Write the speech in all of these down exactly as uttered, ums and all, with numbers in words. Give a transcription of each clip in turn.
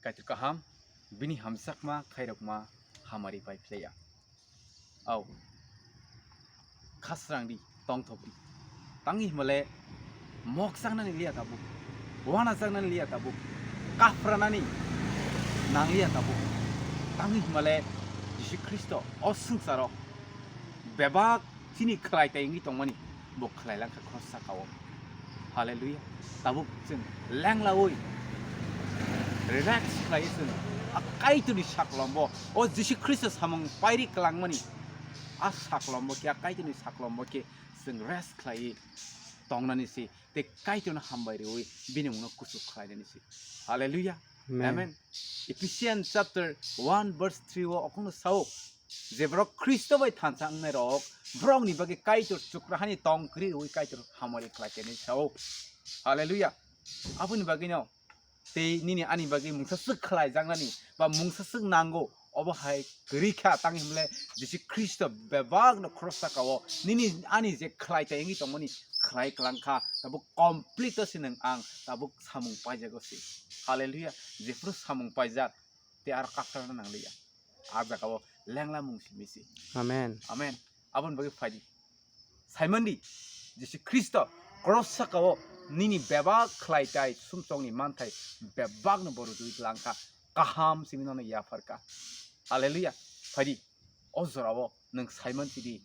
Kaitor kaham, bini hamjakma khairokma hamari pai phlaiya. Au, khasrang di, tongthok di. Tangwi himale mokjaknani liya tabuk, wanajaknani liya tabuk, kapranani nang liya tabuk. Tangwi himale Jisu Khristo o swngcharo bebak chini khlai tai wngwi tongmani bo khlai langkha cross saka o. Hallelujah. Tabuk chwng lenglawi relax khlai chwng a Kaitorni saklombo o Jisu Khristo samung pairi klangmani a saklombo khe, a Kaitorni saklombo khe chwng rest khlai tongnani se tei Kaitorno hambai riwi bini mungno kuchuk khlainani se. Hallelujah. Amen. Amen. Ephesians chapter one verse three o okhongno sao, je borok Khristo bai thansa wngnai rok, borokni bagwi Kaitor chukrahani tong kwrwi rwi Kaitor hamari khlai khe hinwi sao. Hallelujah. Aboni bagwino tei nini ani bagwi mungsa swk khlai jaknani ba mungsa swk nango, obo hai kwrwi kha, tang himle Jisu Khristo bebak no cross saka o nini ani je khlai tai wngwi tongmani khlai klang kha, tabuk complete o se nwng ang tabuk samung paijago se. Hallelujah. Jephuru samung paijak tei aro kakrana nangliya. A jaga o lengla mung simi se. Amen. Amen. Aboni bagwi phaidi. Saimandi, Jisu Khristo cross saka o nini bebak khlai tai sumsokni manthai bebak no bo rwjagwi langkha. Kaham simi nono yapharkha. Hallelujah. Phaidi. O jorao nwng saiman sidi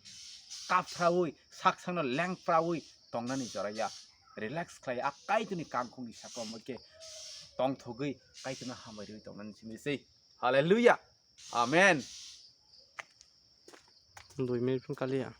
kaphrawi, saksakno lengphrawi tongnani jora ya. Relax khlai a Kaitorni kangkhongni sakombo khe tongthogwi Kaitorno hambai rwi tongnani simi se. Hallelujah. Amen. Dui minute phun kaliya.